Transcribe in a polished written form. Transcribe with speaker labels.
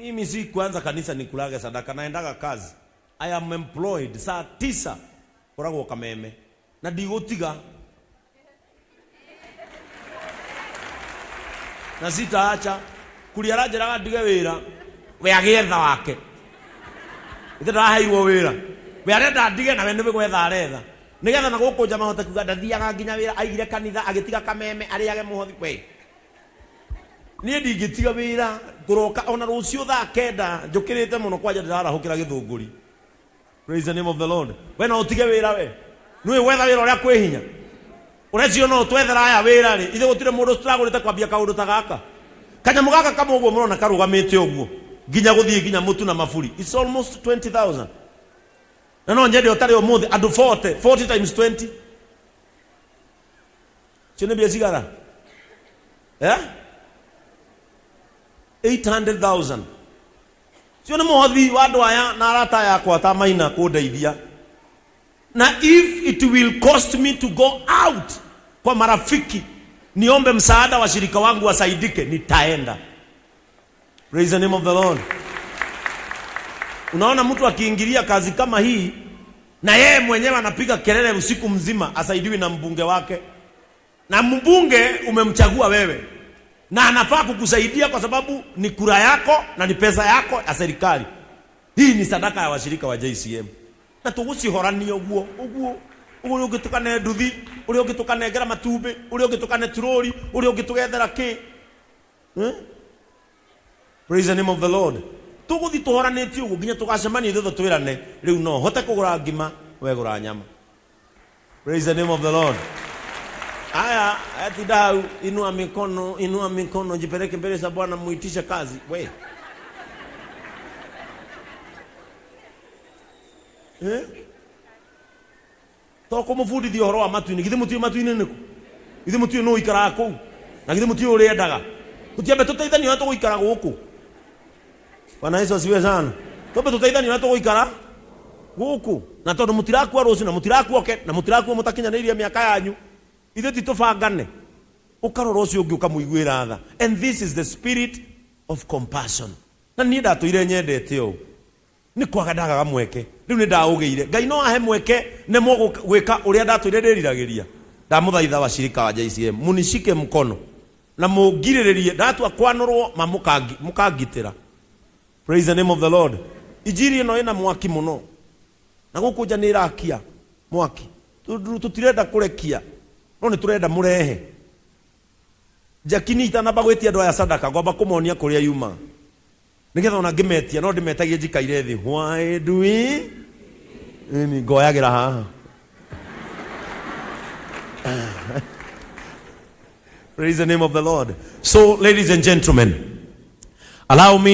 Speaker 1: Mimi si kuanza kanisa nikulage sadaka, naendaga kazi. I am employed saa 9 koragwo kameme na ndigũtiga na sitaacha kuria aranjĩraga ndige wĩra we agĩetha wake ithe ndaraheirwo wĩra we arenda ndige na we nĩ gwetha aretha nĩgetha na gũkũ nja mahote kuga ndathiaga nginya wĩra aigire kanitha agĩtiga kameme arĩage mũhothi we niĩ ndingĩtiga wĩra ngũroka ona rũciũ thaa 9 njũkĩrĩte mũno kwanja ndĩrarahũkĩra gĩthũngũri. Praise the name of the Lord. We no ũtige wĩra we nĩũĩ gwetha wĩra ũrĩa kwĩ hinya ũrecio no ũtwethera aya wĩra rĩ ithe gũtirĩ mũndũ tũragũrĩte kwambia kaũndũ ta gaka kanyamũ gaka kamwe ũguo mũrona karũgamĩte ũguo nginya gũthiĩ nginya mũtu na maburi. It's almost 20,000 na no nyende ũtarĩ ũmũthĩ andũ 40 40 times 20 cio nĩ mbia cigana? Eh? 800,000 cio nĩ mũhothi wa andũ aya na arata aya akwa ta maina kũndeithia. Na if it will cost me to go out kwa marafiki niombe msaada washirika wangu wasaidike, nitaenda. Praise the name of the Lord. Unaona mtu akiingilia kazi kama hii na yeye mwenyewe anapiga kelele usiku mzima, asaidiwi na mbunge wake, na mbunge umemchagua wewe na anafaa kukusaidia kwa sababu ni kura yako na ni pesa yako ya serikali. Hii ni sadaka ya washirika wa JCM na tugucihorania uguo uguo uria ungitukane nduthi, uria ungitukane matumbi, uria ungitukane turori, uria ungitugethera ki. Praise the name of the Lord. Tuguthi tuhoranĩtie ũguo nginya tũgacemania ithuothe twĩrane rĩu no hote kũgũra ngima we gũra nyama. Praise the name of the Lord. Aya, ati dau, inua mikono, inua mikono, jipeleke mbele za Bwana muitishe kazi. We. Eh? To kũmũbundithia ũhoro wa matu-inĩ, githĩ mũtiũĩ matu-inĩ nĩkũ? Githĩ mũtiũĩ nũ ũikaraga kũu? Na githĩ mũtiũĩ ũrĩa endaga? Tũtiambe tũteithanie ũrĩa tũgũikara gũkũ. Bwana Yesu asifiwe sana. Twambe tũteithanie ũrĩa tũgũikara gũkũ. Na tondũ mũtirakua rũciũ na mũtirakua oke na mũtirakua mũtakinyanĩirie mĩaka yanyu, ithuĩ ti tũbangane. Ũkarora ũcio ũngĩ ũkamũiguĩra tha. And this is the spirit of compassion. Na niĩ ndatũire nyendete ũũ. Nĩ kwaga ndagaga mweke. Rĩu nĩ ndaũgĩire. Ngai no ahe mweke nemwo gwĩka ũrĩa ndatũire ndĩriragĩria. Ndamũthaitha washirika wa JCM, munishike mkono na mũngirĩrĩrie ndatua kwanũrwo ma mũkangitĩra. Praise the name of the Lord. Injiri ĩno ĩna mwaki mũno na gũkũ nja nĩ ĩrakia mwaki. Tũtirenda kũrekia no nĩ tũrenda mũrehe. Jakini itanamba gwĩtia andũ aya sadaka ngwamba kũmonia kũrĩa yumaga nĩgetha ona ngĩmetia no ndĩmetagie njikaire thĩ. Why do we nini ngoyagĩra haha. Praise the name of the Lord. So, ladies and gentlemen, allow me